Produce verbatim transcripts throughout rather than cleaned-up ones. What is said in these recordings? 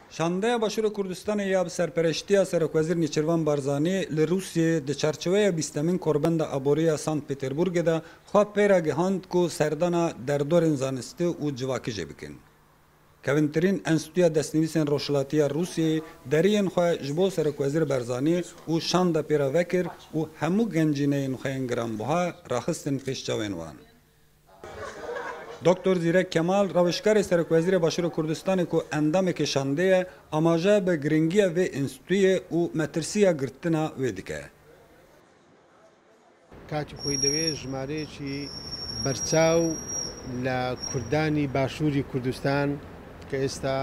Şandeya Başûra Kurdistanê ya bi serpereştiya Serokwezîr Nêçîrvan Barzanî li Rûsiyeyê di çarçoveya bîstemîn Korbenda Aborî ya Sant Peterburgê de xwe pê re gihand ku serdana derdorên zanistî û civakî jê bikin. Kevintirîn Enstîtuya Destnivîsên Rojhilatiya Rûsiyeyê deriyên xwe ji bo Serokwezîr Barzanî û şanda pê re vekir û hemû gencîneyên xwe yên giranbuha raxistin pêş çavên wan. Doktor Zîrek Kemal, rewişkarê Serokwezîrê Başûrê Kurdistanê ku endamekê şandê ye, amaje bi giringiya vê enstîtuyê û metirsiya girtina wê dike. کاتی خۆی دەوێ ژمارەیەکی بەرچاو لە کوردانی باشووری کوردستان کە ئێستا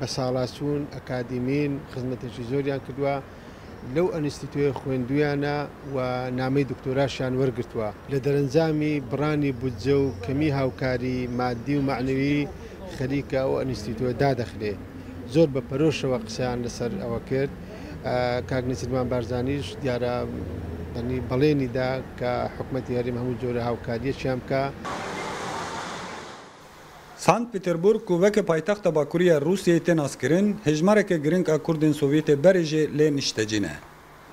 بە ساڵا چوون، ئەکادیمین، خزمەتێکی زۆریان کردووە، لەو ئەنستیتوێ خوێندویانە و نامەی دکتۆراشیان وەرگرتووە. لە دەرەنجامی بڕانی بودجە و کەمی هاوکاری مادی و مەعنەوی خەریکە ئەو ئەنستیتوە دادەخلێ. زۆر بە پەرۆشەوە قسەیان لەسەر ئەوە کرد. ئە، کاک نەچیرمان بارزانیش دیارە، یعنی، بەڵێنی دا کە حکومەتی هەرێم هەموو جۆرە هاوکاریەکیان بکە. Sant Peterburg ku weke paytexta Bakurî ya Rûsiyeyê tê naskirin, hêjmareke giring a Kurdên Sovyetê berê jê lê niştecî ne.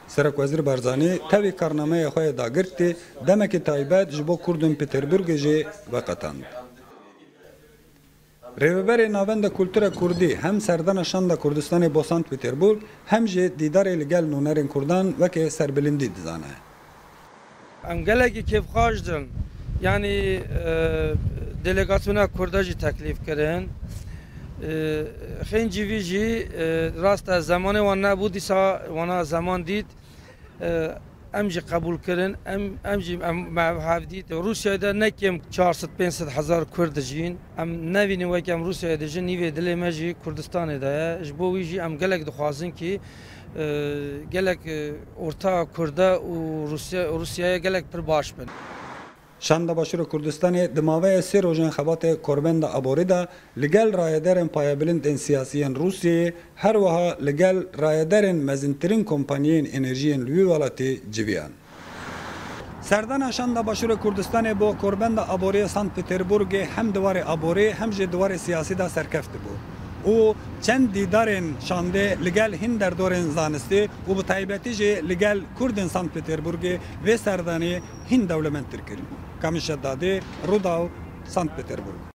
Serokwezîr Barzanî tevî karnameya xwe ya dagirtî demekî taybet ji bo Kurdên Peterburgê jê veqetand. Rêveberê Navenda Kultura Kurdî hem serdana Şanda Kurdistanê bo Sant Peterburg hem jî dîdarê li gel nûnerên Kurdan weke serbilindî dizane. Em gelekî kêfxweş din. Yanî, e, delegasyona Kurda jî teklîf kirin. E, xêncî vî jî, e, rast e, zemanê wan nebû, dîsa wana zeman dît. E, em jî qebûl kirin, em, em jî em, me hev dît. Rûsyayê de ne kêm çar sed pênc sed hezar Kurd dijîn. Em nevînin weke em Rûsyayê dijîn, nîvê dilê me jî Kurdistanê de ye. Ji bo wî jî em gelek dixwazin kî, e, gelek, e, orta Kurda û Rûsya-, Rûsyayê gelek pir baş bin. Şanda Başûra Kurdistanê di maveya sê rojan xebatê Korbenda Aborî de li gel rayedarên payebilind ên siyasî yên Rûsiyeyê, her wiha li gel rayedarên mezintirîn kompanyayên enerjiyên li wî welatî civiyan. Serdana Şanda Başûrê Kurdistanê bo Korbenda Aboriyê Sant Peterburgê hem di warê aborî hem jî di warê siyasî de serkeft bû û çend dîdarên şandê li gel hin derdorên zanistî û bi taybetî jî li gel Kurdên Sant Peterburgê vê serdanê hin dewlemendtir kir. Kamîl Şedadê, Rûdaw, Sant Peterburg.